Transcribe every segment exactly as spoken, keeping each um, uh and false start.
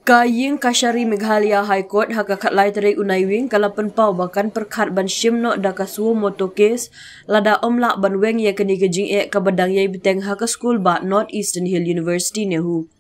Ka Ïing Kashari Meghalaya High Court ha ka khatlai tarik u Naiwieng ka la pynpaw ba kan pyrkhat ban shim noh da ka suo motu case lada ym lah ban weng ïa kane ka jingeh kaba dang ïai bteng ha ka skul bah North Eastern Hill University NEHU.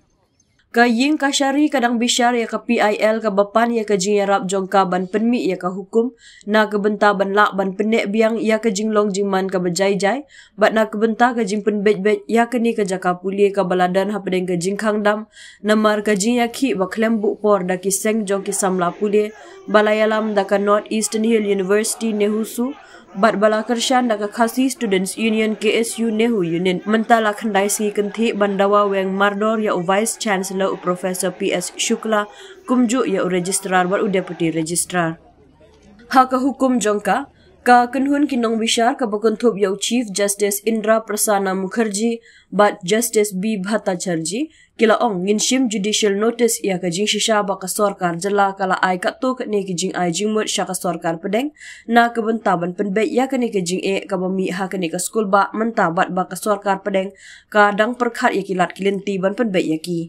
Ka Ïing Kashari ka dang bishar ïa ka P I L kaba pan ïa ka jingïarap jong ka ban pynmih ïa ka hukum na ka bynta ban lah ban pynneh biang ïa ka jinglong jingman kaba jai jai bad na ka bynta ka jingpynbeit beit ïa kane ka jaka pule kaba la don hapdeng ka jingkhang dam namar ka jingïakhih ba khlem buh por da ki seng jong ki samla pule ba la ïalam da ka North Eastern Hill University NEHUSU bad ba la kyrshan da ka Khasi Students Union KSU NEHU Unit mynta la khyndai sngi kynthih ban dawa weng mardor ïa u Vice Chancellor u Professor P S Shukla kumjuh ïa u Registrar bad u Deputy Registrar. Ha ka hukum jong ka, ka kynhun ki nongbishar kaba kynthup ïa u Chief Justice Indra Prasanna Mukherjee bad Justice B Bhattacharjee ki la ong ngin shim judicial notice ïa ka jingshisha ba ka sorkar jylla ka la ai katto katne ki jingai jingmut sha ka sorkar pdeng na ka bynta ban pynbeit ïa kane ka jingeh kaba mih ha kane ka skul bah mynta bad ba ka sorkar pdeng ka dang pyrkhat ïa ki lad ki lynti ban pynbeit ïa ki.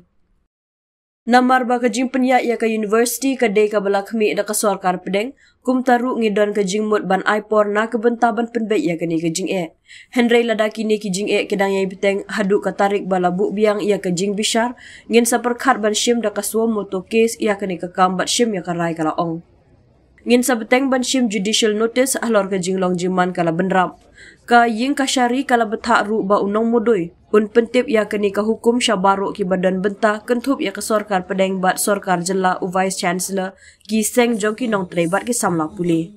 Namar ba ka jingpynïaid ïa ka university ka dei kaba la khmih da ka sorkar pdeng, kumta ruh ngi don ka jingmut ban ai por na ka bynta ban pynbeit ïa kane ka jingeh. Hynrei lada kine ki jingeh ki dang ïai bteng haduh ka tarik ba la buh biang ïa ka jingbishar, ngin sa pyrkhat ban shim da ka suo motu case ïa kane ka kam bad shim ïa ka rai, ka la ong. Ngin sa bteng ban shim judicial notice halor ka jinglong jingman ka la bynrap. Ka Ïing Kashari ka la bthah ruh ba u nongmudui un pyntip ïa kane ka hukum sha baroh kiba don bynta kynthup ïa ka sorkar pdeng bad sorkar jylla, u Vice Chancellor, ki seng jong ki nongtrei bad ki samla pule.